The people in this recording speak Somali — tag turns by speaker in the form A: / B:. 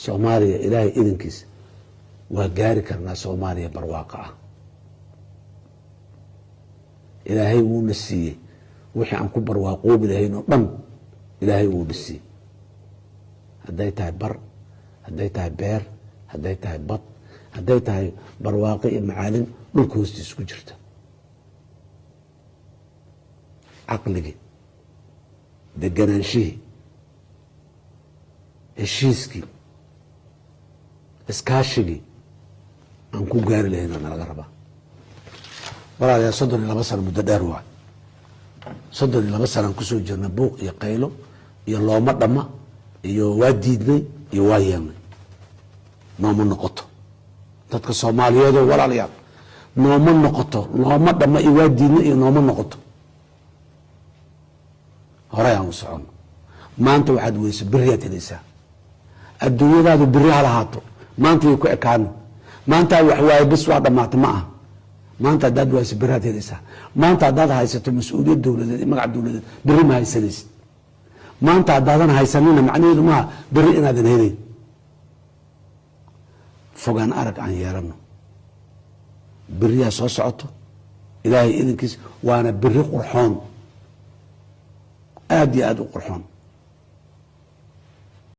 A: Soomaaliya Ilaahay idankiisa waa gaari karnaa Soomaaliya barwaaqo ah. Ilaahay wuuna siiyey wixii aan ku barwaaqoobi lahayn oo dhan. Ilaahay wuuna siiyey, hadday tahay bar, hadday tahay beer, hadday tahay bad, hadday tahay barwaaqo iyo macaalin dhulka hoostiisa ku jirta. Caqligii, deganaanshihii, heshiiskii, iskaashigii aan ku gaari lahayn aa nalaga rabaa. Walaalayaal, 32 sano muddo dheer waay. 32 sanaan kusoo jirna buuq iyo qaylo iyo looma dhamma iyo waa diidnay iyo waa yeelnay. Nooma noqoto, dadka Soomaaliyeedoo, walaalayaal, nooma noqoto looma dhamma iyo waa diidnay iyo nooma noqoto. Horey aan u soconno. Maanta waxaad weyso beriyaad helaysaa. Adduunyadaadu beri ha lahaato, maanta yay ku ekaano. Maantaa wax waaye bes waa dhammaata ma aha. Maanta haddaad wayso, beriaad helaysaa. Maanta haddaad haysato mas-uuliyad dowladeed iyo magac dowladeed, beri ma haysanaysid. Maanta haddaadan haysanina, macnaheedu maaha beri inaadan helayn. Fogaan arag aan yeelano. Beriyaa soo socoto Ilaahay idinkiis, waana beri qurxoon, aada iyo aada u qurxoon.